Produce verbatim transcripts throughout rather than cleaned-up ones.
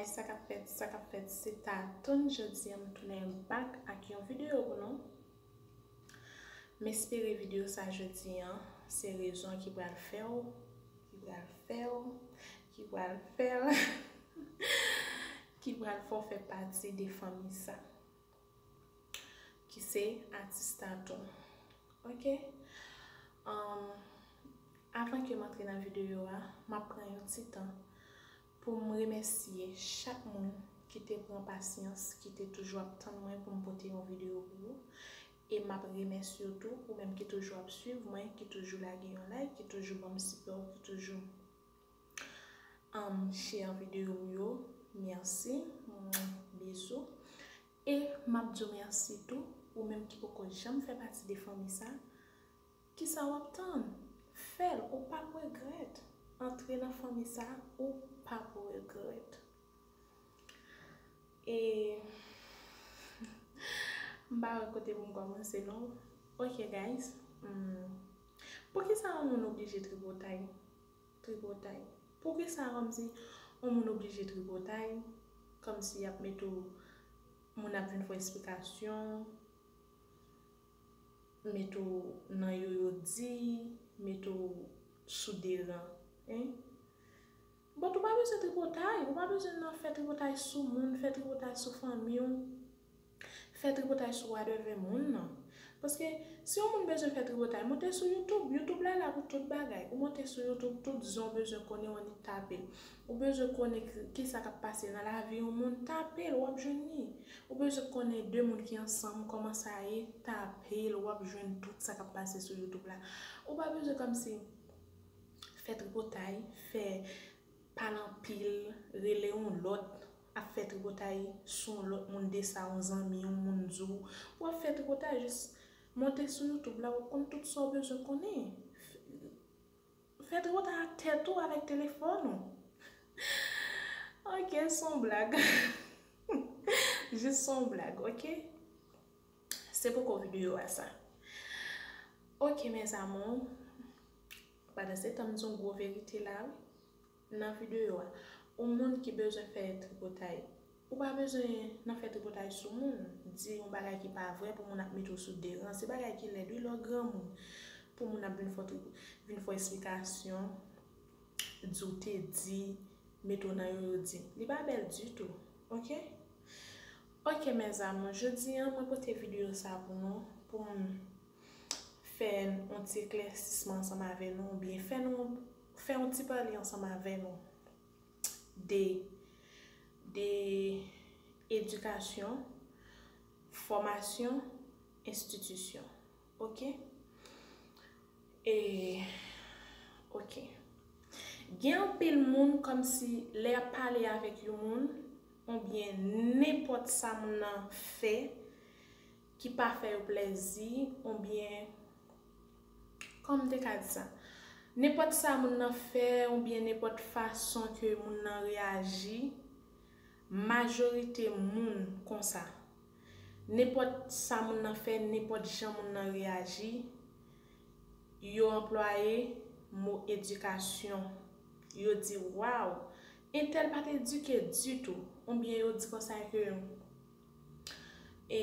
Sa k ap fèt, sa k ap fèt, se Tatonn. Jodi a m tounen back ak yon videyo pou nou. M espere videyo sa jodi a se rezon ki pral fè w, ki pral fè w, ki pral fè w, ki pral fè w fè pati de fanmi sa, ki se atis Tatonn. Ok? Um, avan ke m antre nan videyo a, m ap pran yon ti tan pou m remèsye chak moun ki te pran pasyans, ki te toujou ap tann mwen pou m pote yon videyo pou ou. E m ap remèsye w tou, ou menm ki toujou ap swiv mwen, ki toujou lage yon like, ki toujou ban m sipò, ki toujou um, share videyo m yo. Mèsi. Mwah, bizou. E m ap di w mèsi tou, ou menm ki poko janm fè pati de fanmi sa. Kisa w ap tann? Fè l, ou p ap regrèt. Antre nan fanmi sa, ou p ap regrèt. E m pa wè kote pou m kòmanse non. Ok guys. Hmm. Poukisa yon moun oblije tripotay? Tripotay. Poukisa kòmsi yon moun oblije tripotay? Kòmsi y ap mete w, moun ap vin fè esplikasyon, mete w nan yoyo di, mete w sou de ran, hein? But ou pa bezwen tripotay, ou pa bezwen nan fè tripotay sou moun, fè tripotay sou fanmi w, fè tripotay sou whatever moun nan. Paske si yon moun bezwen fè tripotay, monte sou YouTube. YouTube la la pou tout bagay. Ou monte sou YouTube, tout jan w bezwen konnen w annik tape l. Ou bezwen konnen ki, kisa k ap pase nan lavi yon moun, tape l, w ap jwenn li. Ou bezwen konnen de moun ki ansanm, kòman sa ye, tape l, w ap jwenn tout sa k ap pase sou YouTube la. Ou pa bezwen kòmsi fè tripotay, fè pale anpil, rele yon lòt, ap fè tripotay sou yon lòt moun de sa, yon zanmi, yon moun di w. W ap fè tripotay, jis monte sou YouTube la, w ap konn tout sa w bezwen konnen. Fè tripotay ak tèt ou, avèk telefòn ou. Ok, se yon blag. Jis se yon blag, ok? Se poko videyo a sa. Ok, mes amours. Pandan se tan, m di yon gwo verite la, wi. Nan videyo a, yon moun ki bezwen fè tripotay, ou pa bezwen nan fè tripotay sou moun, di yon bagay ki pa vrè pou moun ap mete w sou de ran. Se bagay ki lèd, wi, lè w granmoun, pou moun ap vin fè tripo-, vin fè esplikasyon, di w te di, mete w nan yoyo di. Li pa bèl ditou, ok? Ok, mes amours, jodi a, mwen pote videyo sa pou nou, pou m fè yon ti eklèsisman ansanm avè nou, oubyen fè nou, fè yon ti pale ansanm avè nou de, de edikasyon, fòmasyon, enstitisyon. Ok? E, ok. Gen anpil moun kòmsi lè y ap pale avèk yon moun, oubyen nenpòt sa moun nan fè, ki pa fè yo plèzi, oubyen, kòman m te ka di sa? Nenpòt sa moun nan fè, oubyen nenpòt fason ke moun nan reyaji, majorite moun konsa. Nenpòt sa moun nan fè, nenpòt jan moun nan reyaji, yo anplwaye mo edikasyon. Yo di, "Waw, entèl pa t edike ditou." Oubyen yo di konsa ke, e,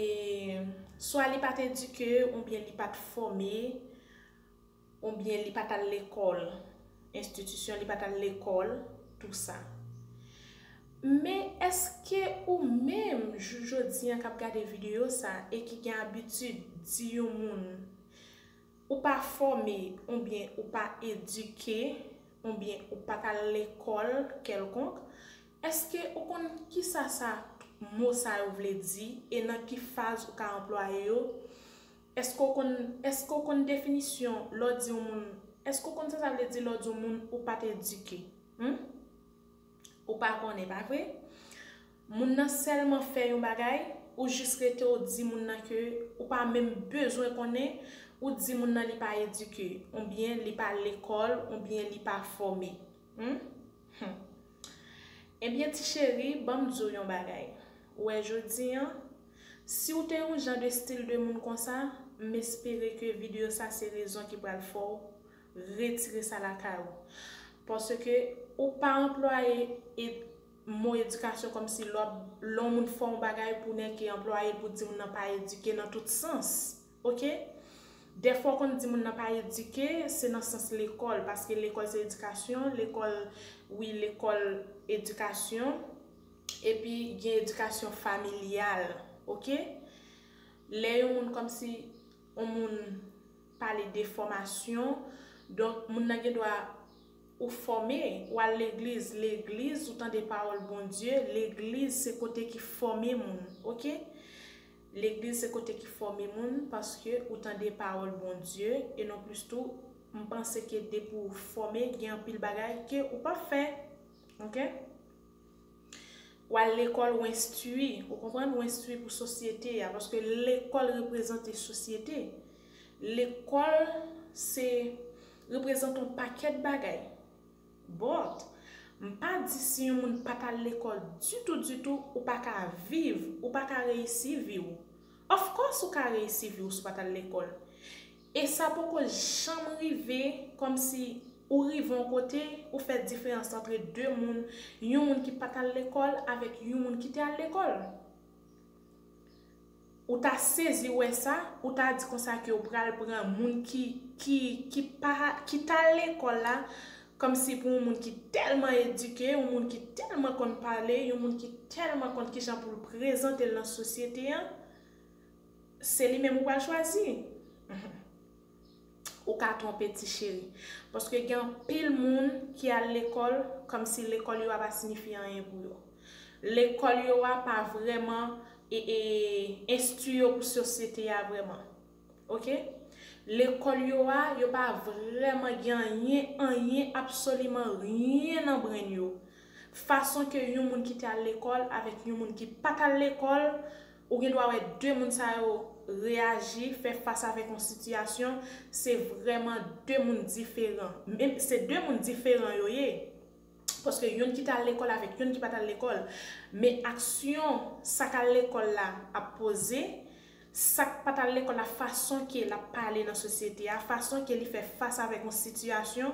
swa li pa t edike, oubyen li pa t fòme, oubyen li pa t al lekòl, enstitisyon, li pa t al lekòl, tou sa. Men èske ou menm, jou jodi a, k ap gade videyo sa e ki gen abitid di yon moun, ou pa fòme, oubyen ou pa edike, oubyen ou pa t al lekòl kèlkonk, èske ou konn kisa sa, mo sa yo vle di, e nan ki faz ou ka anplwaye yo? Èske w konn, èske w konn definisyon lè w di yon moun, èske w konn sa sa vle di lè w di yon moun ou pa t edike? Hmm? Ou pa konnen, pa vre? Moun nan sèlman fè yon bagay, ou jis rete w di moun nan ke ou pa menm bezwen konnen, ou di moun nan li pa edike, oubyen li pa lekòl, oubyen li pa fòme. Hmm? Hmm. Ebyen, ti cheri, ban m di w yon bagay. Ou wè, jodi a, si w te yon jan de stil de moun konsa, m espere ke videyo sa se rezon ki pral fè w retire sa lakay ou. Paske ou pa anplwaye e mo edikasyon kòmsi lè w ap, lè yon moun fè yon bagay pou nèke anplwaye l, pou di moun nan pa edike nan tout sans. Oke? Dèfwa w konn di moun nan pa edike, se nan sans lekòl, paske lekòl se edikasyon, lekòl, wi, lekòl edikasyon, epi gen edikasyon familyal, oke? Lè yon moun kòmsi, yon moun pale de fòmasyon, donk moun nan gen dwa ou fòme, ou al legliz, legliz, ou tande pawòl Bondye, legliz se kote ki fòme moun, oke? Legliz se kote ki fòme moun paske ou tande pawòl Bondye, e non plis tou, m panse ke depi w fòme, gen anpil bagay ke ou p ap fè, oke? W al lekòl, w enstwi, ou konprann, w enstwi pou sosyete a, paske lekòl reprezante sosyete. Lekòl se reprezante yon pakèt bagay. But, m pa di si yon moun pa t al lekòl ditou, ditou, ou pa ka viv, ou pa ka reyisi vi w. Of course, ou ka reyisi vi w si w pa t al lekòl. E sa poko janm rive, kòmsi ou rive yon kote, ou fè diferans antre de moun, yon moun ki pa t al lekòl avèk yon moun ki te al lekòl. Ou ta sezi wè sa, ou ta di konsa ke ou pral pran moun ki, ki, ki pa, ki t al lekòl la, kòmsi pou yon moun ki tèlman edike, yon moun ki tèlman konn pale, yon moun ki tèlman konn kijan pou l prezante l nan sosyete an, se li menm ou pral chwazi. Ou ka twonpe, ti cheri. Paske gen anpil moun ki al lekòl, kòmsi lekòl yo a pa siyifi anyen pou yo. Lekòl yo a pa vrèman e, e, enstwi yo pou sosyete a vrèman. Oke? Lekòl yo a, yo pa vrèman gen anyen, anyen, absoliman ryen nan brenn yo. Fason ke yon moun ki te al lekòl avèk yon moun ki pa t al lekòl, ou gen dwa wè de moun sa yo reyaji, fè fas avèk yon sitiyasyon, se vrèman de moun diferan. Men se de moun diferan yo ye. Paske youn ki t al lekòl avèk youn ki pa t al lekòl. Men aksyon sa k al lekòl la ap poze, sa k pa t al lekòl la, fason ke l ap pale nan sosyete a, fason ke li fè fas avèk yon sitiyasyon,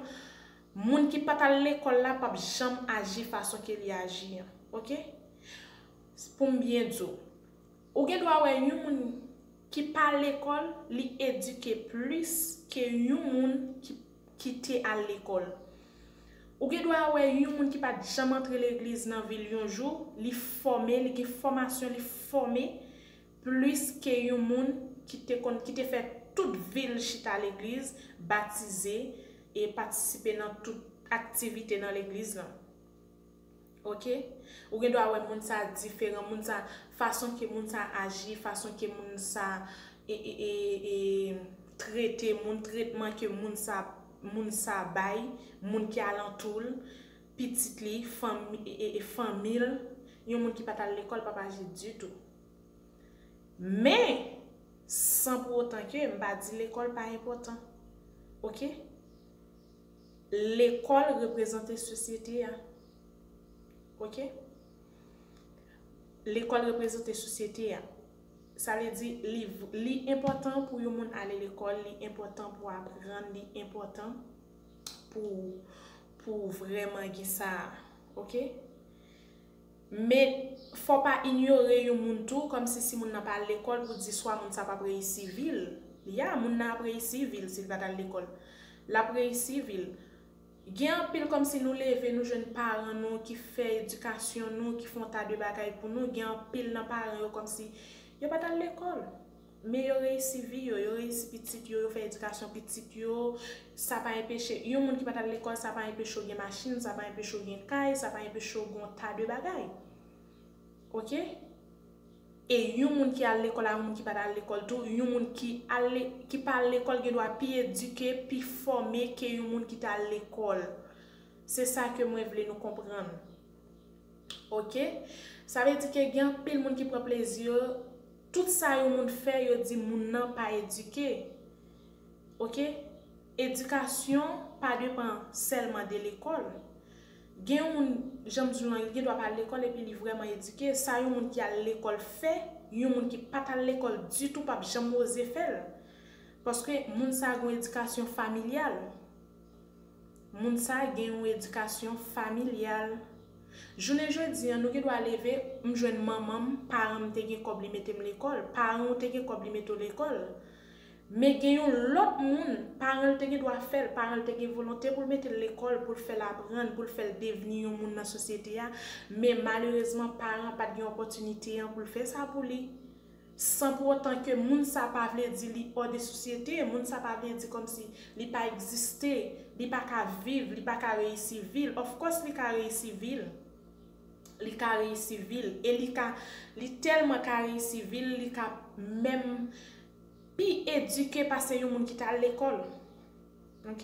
moun ki pa t al lekòl la p ap janm aji fason ke li aji an. Oke? Pou m byen di w, ou gen dwa wè yon moun ki pa lekòl, li edike plis ke yon moun ki, ki te al lekòl. Ou gen dwa wè yon moun ki pa t janm antre legliz nan vi l yon jou, li fòme, li gen fòmasyon, li fòme plis ke yon moun ki te konn, ki te fè tout vi l chita legliz, batize, e patisipe nan tout aktivite nan legliz lan. Oke? Ou gen dwa wè moun sa diferan, moun sa, fason ke moun sa aji, fason ke moun sa e, e, e, e, trete moun, tretman ke moun sa, moun sa bay, moun ki alantou l, pitit li, fanmi, e, e, e fanmi l, yon moun ki pa t al lekòl p ap aji ditou. Men, san pou otan ke m pa di lekòl pa enpòtan. Oke? Lekòl reprezante sosyete a. Oke? Lekòl reprezante sosyete a. Sa vle di, li, li enpòtan pou yon moun ale lekòl, li enpòtan pou aprann, li enpòtan pou, pou vrèman gen sa. Oke? Men, fò w pa inyore yon moun tou, kòmsi si moun nan pa al lekòl, pou di swa moun sa p ap reyisi vi l. Ya, moun nan ap reyisi vi l si l pa t al lekòl. L ap reyisi vi l. Gen anpil kòmsi nou leve, nou jwenn paran nou ki fè edikasyon nou, ki fè yon ta de bagay pou nou. Gen anpil nan paran yo kòmsi yo pa t al lekòl. Men yo reyisi vi yo, yo reyisi pitit yo, yo fè edikasyon pitit yo. Sa pa enpeche, yon moun ki pa t al lekòl, sa pa enpeche w gen machin, sa pa enpeche w gen kay, sa pa enpeche w gen yon ta de bagay. Oke? E yon moun ki al lekòl a yon moun ki pa t al lekòl tou, yon moun ki al le-, ki pa al lekòl gen dwa pi edike, pi fòme ke yon moun ki t al lekòl. Se sa ke mwen vle nou konprann. Oke? Sa vle di ke gen anpil moun ki pran plezi yo, tout sa yon moun fè, yo di moun nan pa edike. Oke? Edikasyon pa depann sèlman de lekòl. Gen yon moun, jan m di w lan, li gen dwa pa al lekòl epi li vrèman edike. Sa yon moun ki al lekòl fè, yon moun ki pa t al lekòl ditou p ap janm oze fè l. Paske moun sa a gen yon edikasyon familyal. Moun sa a gen yon edikasyon familyal. Jounen jodi an, nou gen dwa leve, m jwenn manman m, paran m te gen kòb li mete m lekòl, paran w te gen kòb li mete w lekòl. Men gen yon lòt moun, paran l te gen dwa fè l, paran l te gen volonte pou l mete l lekòl, pou l fè l aprann, pou l fè l devni yon moun nan sosyete a, men malerezman paran pa t gen opòtinite an pou l fè sa pou li. San pou otan ke moun sa pa vle di li hors de société, moun sa pa vle di kòmsi li pa egziste, li pa ka viv, li pa ka reyisi vi l. Of course li ka reyisi vi l. Li ka reyisi vi l. E li ka, li tèlman ka reyisi vi l, li ka menm pi edike pase yon moun ki t al lekòl. Ok?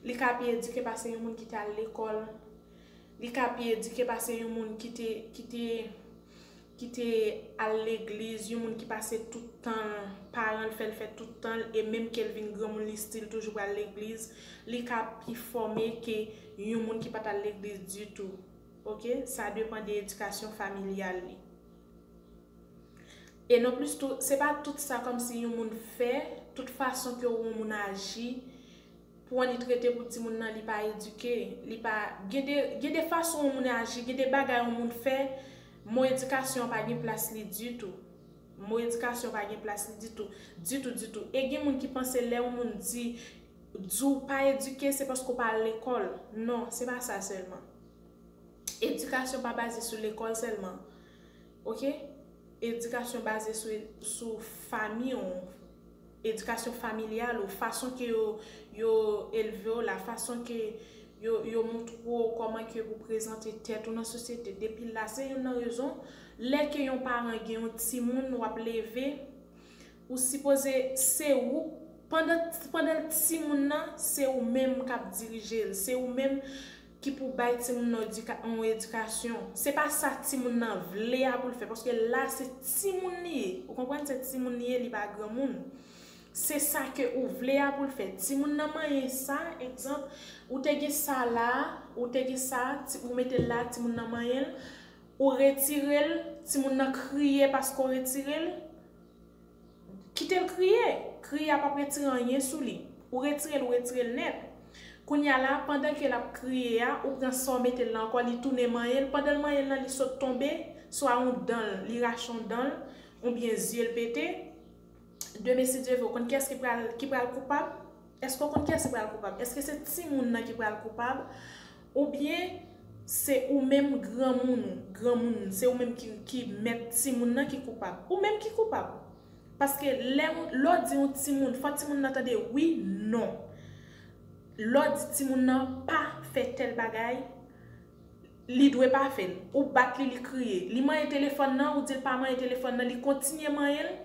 Li ka pi edike pase yon moun ki te al lekòl. Li ka pi edike pase yon moun ki te, ki te, ki te al legliz, yon moun ki pase tout tan l, paran l fè l fè tout tan l, e menm ke l vin granmoun li still toujou pral legliz, li ka pi fòme ke yon moun ki pa t al legliz ditou. Ok? Sa depann de edikasyon familyal li. E non plis tou, se pa tout sa kòmsi yon moun fè, tout fason ke yon moun aji, pou annik rete pou timoun nan li pa edike, li pa, gen de, gen de fason yon moun aji, gen de bagay yon moun fè, mo edikasyon an pa gen plas li ditou. Mo edikasyon pa gen plas li ditou, ditou, ditou. E gen moun ki panse lè yon moun di, di w pa edike, se paske w pa al lekòl. Non, se pa sa sèlman. Edikasyon pa baze sou lekòl sèlman. Ok? Edikasyon baze sou, sou fanmi w, edikasyon familyal ou, fason ke yo, yo elve w la, fason ke yo, yo montre w kòman ke pou prezante tèt ou nan sosyete. Depi la, se youn nan rezon, lè ke yon paran gen yon timoun, w ap leve, ou sipoze, se ou, pandan, pandan timoun nan, se ou menm k ap dirije l, se ou menm ki pou bay timoun nan yon edikasyon. Se pa sa timoun nan vle a pou l fè, paske la se timoun li ye. Ou konprann? Se timoun li ye, li pa granmoun. Se sa ke ou vle a pou l fè. Timoun nan manyen sa, egzanp, ou te gen sa la, ou te gen sa, ou mete l la, timoun nan manyen l, ou retire l, timoun nan kriye paske w retire l. Kite l kriye. Kriye a p ap retire anyen sou li. Ou retire l, ou retire l nèt. Kounye a la, pandan ke l ap kriye a, ou pran sa w mete l la ankò, li tounen manyen l. Pandan l manyen l lan, li sot tonbe, swa yon dan l, li rache yon dan l, oubyen zye l pete. Demen, si Dye vle, ou konn kiyès ki pral, ki pral koupab? Èske w konn kiyès ki pral koupab? Èske se timoun nan ki pral koupab? Oubyen se ou menm granmoun ou, granmoun, se ou menm ki, ki mèt timoun nan ki koupab? Ou menm ki koupab. Paske lè, lè w di yon timoun, fò timoun nan tande wi, non. Lè w di timoun nan pa fè tèl bagay, li dwe pa fè l. Ou bat li, li kriye. Li manyen telefòn nan, ou di l pa manyen telefòn nan, li kontinye manyen l.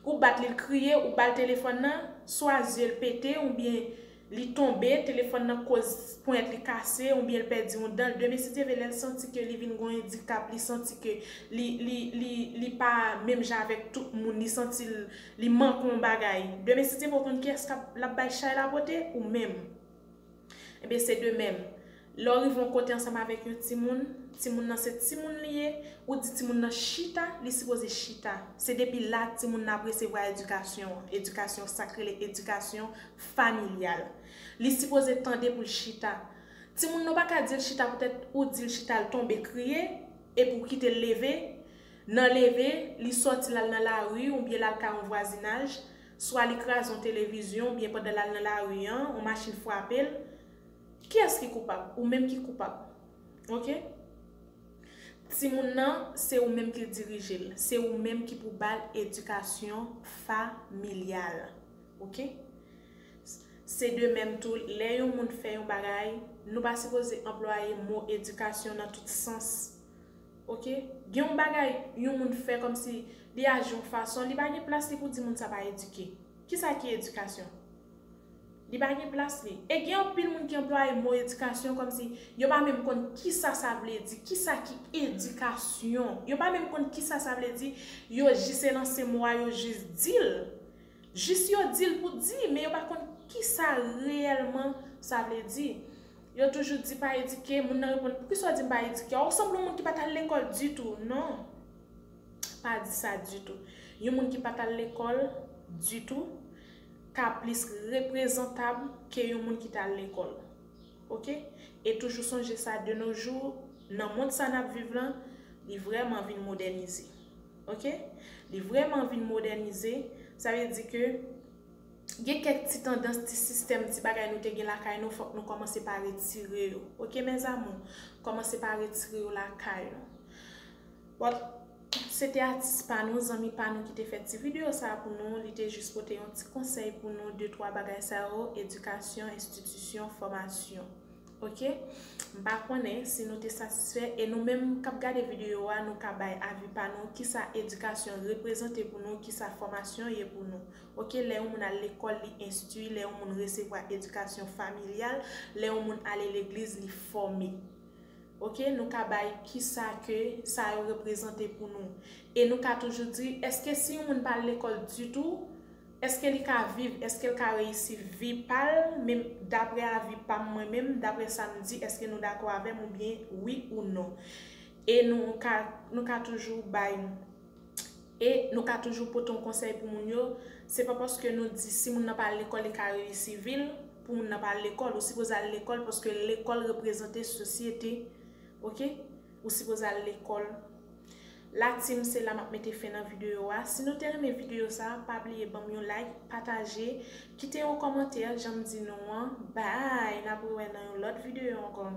Ou bat li, l kriye, ou ba l telefòn nan, swa zye l pete, oubyen li tonbe, telefòn nan koz ponyèt li kase, oubyen l pèdi yon dan l. Demen, si Dye vle, lè l santi ke li vin gen yon andikap, li santi ke li, li, li, li pa menm jan avèk tout moun, li santi l, li manke yon bagay. Demen, si Dye vle, ou konn kiyès k ap, l ap bay chay la pote? Ou menm. Ebyen, se de menm. Lè w rive yon kote ansanm avèk yon timoun, timoun nan se timoun li ye, ou di timoun nan chita, li sipoze chita. Se depi la timoun nan ap resevwa edikasyon an, edikasyon sa k rele edikasyon familyal. Li sipoze tande pou l chita. Timoun nan w pa ka di l chita poutèt ou di l chita, l tonbe kriye, epi w kite l leve. Nan leve, li sòti l al nan lari oubyen l al kay yon vwazinaj, swa li kraze yon televizyon oubyen pandan l al nan lari an, yon machin frape l. Kiyès ki koupab? Ou menm ki koupab. Ok? Timoun nan, se ou menm ki dirije l. Se ou menm ki pou ba l edikasyon familyal. Ok? Se de menm tou, lè yon moun fè yon bagay, nou pa sipoze anplwaye mo edikasyon nan tout sans. Ok? Gen yon bagay yon moun fè kòmsi li aji yon fason, li pa gen plas li pou di moun sa pa edike. Kisa ki edikasyon? Li pa gen plas li. E gen anpil moun ki anplwaye mo edikasyon kòmsi yo pa menm konn kisa sa vle di, kisa ki edikasyon. Yo pa menm konn kisa sa vle di, yo jis elanse mo a, yo jis di l. Jis yo di l pou di, men yo pa konn kisa reyèlman sa vle di. Yo toujou di pa edike, moun nan reponn, "Poukisa w di m pa edike? Ou sanble yon moun ki pa t al lekòl ditou." Non. Pa di sa ditou. Yon moun ki pa t al lekòl ditou ka plis reprezantab ke yon moun ki t al lekòl. Ok? E toujou sonje sa, de nos jours, Nan mond sa n ap viv lan, li vrèman vin modènize. Oke? Li vrèman vin modènize, sa vle di ke gen kèk ti tandans, ti sistèm, ti bagay nou te gen lakay nou, fòk nou kòmanse pa retire yo. Oke, mes amours? Kòmanse pa retire yo lakay nou. But, se te atis pa nou, zanmi pa nou ki te fè ti videyo sa a pou nou. Li te jis pote yon ti konsèy pou nou, de twa bagay sa yo, edikasyon, enstitisyon, fòmasyon. Oke? M pa konnen si nou te satisfè, e nou menm k ap gade videyo a, nou ka bay avi pa nou, kisa edikasyon reprezante pou nou, kisa fòmasyon ye pou nou. Oke? Lè yon moun al lekòl, li enstwi, lè yon moun resevwa edikasyon familyal, lè yon moun ale legliz, li fòme. Oke? Nou ka bay kisa ke sa yo reprezante pou nou. E nou ka toujou di, èske si yon moun pa al lekòl ditou, èske li ka viv, èske l ka reyisi vi pa l, menm daprè avi pa m mwen menm, daprè sa m di, èske nou dakò avè m oubyen wi ou non? E nou ka, nou ka toujou bay, e nou ka toujou pote yon konsèy pou moun yo. Se pa paske nou di si moun nan pa al lekòl, li ka reyisi vi l, pou moun nan pa al lekòl. Ou sipoze al lekòl paske lekòl reprezante sosyete. Oke? Ou sipoze al lekòl. La team, se la m ap mete fen nan videyo a. Si nou te renmen videyo sa, pa bliye ban m yon like, pataje, kite yon kòmantè, jan m di nou an. Bye! N ap rewè nan yon lòt videyo ankò.